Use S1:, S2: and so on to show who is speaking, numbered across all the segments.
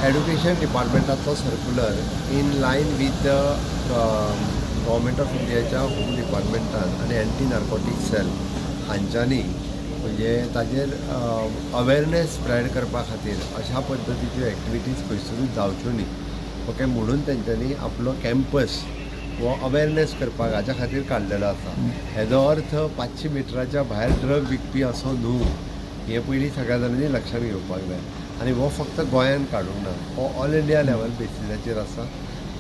S1: Education डिपार्टमेंटाचो circular in line with the Government of इंडियाच्या home डिपार्टमेंटान आनी एंटी नार्कोटीक सेल हांच्यांनी म्हणजे ताजेर अवेरनेस स्प्रेड करपा खातीर अशा पद्दतीच्यो एक्टिविटीज खंयसरूच जावच्यो न्ही, ओके, म्हणून तेंच्यांनी आपलो कॅम्पस हो अवेरनेस करपाक हाच्या खातीर काडलेलो आसा. हेजो अर्थ 500 मिटराच्या भायर ड्रग विकपी असो न्हू, हें पयलीं सगळ्या जाणांनी लक्षांत घेवपाक जाय. आनी हो फक्त गोंयान काडूंक ना, हो ऑल इंडिया लेवल बेसिसाचेर आसा.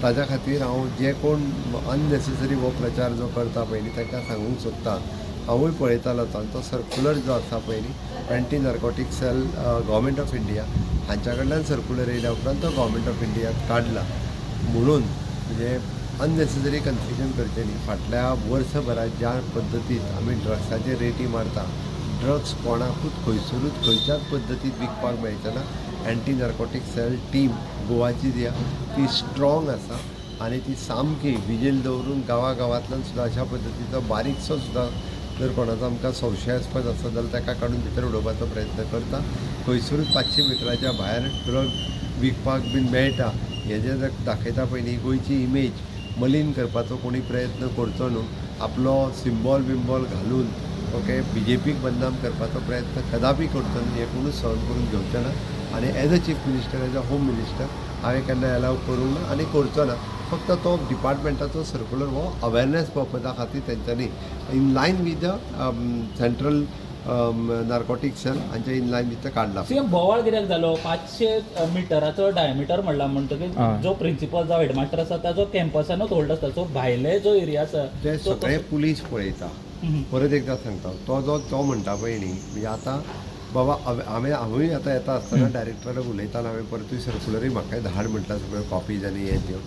S1: ताज्या खातीर हांव जे कोण अननेसेसरी हो प्रचार जो करता पळय न्ही, तांकां सांगूंक सोदता, हांवूय पळयतालो तांचो सर्कुलर जो आसा पळय न्ही, Anti Narcotic Cell, Government of India हांच्या कडल्यान सर्कुलर येयल्या उपरांत तो गव्हर्मेंट ऑफ इंडियात काडला. म्हणून म्हणजे अननेसेसरी कन्फ्युजन करचें न्ही. फाटल्या वर्सभरात ज्या पद्दतीन आमी ड्रग्साचेर रेटी मारता, ड्रग्स कोणाकूच खंयसरूच खंयच्याच पद्दतीन विकपाक मेळचें ना. एंटी नार्कोटीक सेल टीम गोवाची जी आहा ती स्ट्रॉंग आसा आनी ती सामकी विजील दवरून गांवा गांवांतल्यान सुद्दां अशा पद्दतीचो बारीकसो सुद्दां जर कोणाचो आमकां संशयास्पद आसत जाल्यार ताका काडून भितर उडोवपाचो प्रयत्न करता. खंयसरूच 500 मिटराच्या भायर ड्रग विकपाक बीन मेळटा हें जें दाखयता पळय न्ही, गोंयची इमेज मलीन करपाचो कोणी प्रयत्न करचो न्हू. आपलो सिंबॉल बिंबॉल घालून, ओके, बीजेपीक बदनाम करपाचो प्रयत्न कदापी करचो न्ही. हें कोणूच सहन करून घेवचें ना आनी as a Chief Minister, as a Home Minister हांवें केन्ना एलाव करूंक ना आनी करचो ना. फक्त तो डिपार्टमेंटाचो सर्कुलर हो अवेरनेस पर्पजा खातीर तेंच्यांनी in line with the Central Narcotic Cell हांच्या इन लायन विथ काडला.
S2: सीएम, बोवाळ कित्याक जालो? 500 मिटराचो डायमिटर म्हणला म्हणटकीर जो प्रिन्सिपल जावं हेडमास्टर आसा ताजो कॅम्पसानूच होल्ड आसता. सो भायले जो एरिया आसा
S1: ते
S2: तो
S1: सगळे पुलीस पळयता. परत एकदां सांगता, तो जो तो म्हणटा पळय न्ही, म्हणजे आतां बाबा हांवें हांवूय आतां येता आसतना डायरेक्टराक उलयतालो. हांवें परतूय सर्कुलरूय म्हाकाय धाड म्हटल्यार सगळ्यो कॉपीज आनी हे त्यो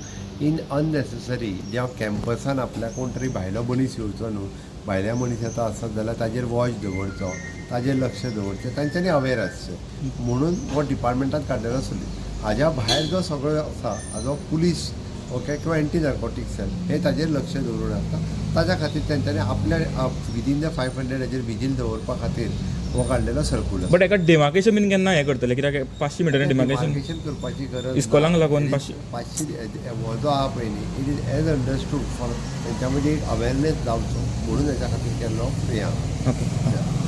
S1: इन अननेसेसरी ज्या कॅम्पसान आपल्या कोण तरी भायलो मनीस येवचो न्हू. भायल्या मनीस येता आसत जाल्यार ताजेर वॉच दवरचो, ताजेर लक्ष दवरचें, तांच्यांनी अवेर आसचें म्हणून हो डिपार्टमेंटान काडलेलो आसली. हाज्या भायर जो सगळो आसा हाजो पुलीस, ओके, किंवा एंटी नार्कोटीक सेल हे ताजेर लक्ष दवरून आसता. ताज्या खातीर तेंच्यांनी आपल्या विदीन the 500 हाजेर विजील दवरपा खातीर हो काडलेलो सर्कुलर.
S3: बट एका डेमार्केशन बीन केन्ना हें करतले? कित्याक 500 मिटरांनी डिमार्केशन
S1: डिमार्केशन करपाची गरज.
S3: इस्कॉलांक लागून 500
S1: 500 हो जो आहा पळय न्ही, it is as understood for तेंच्या मदीं एक अवेरनेस जावचो म्हणून हेच्या खातीर केल्लो हे आहा.
S3: ओके.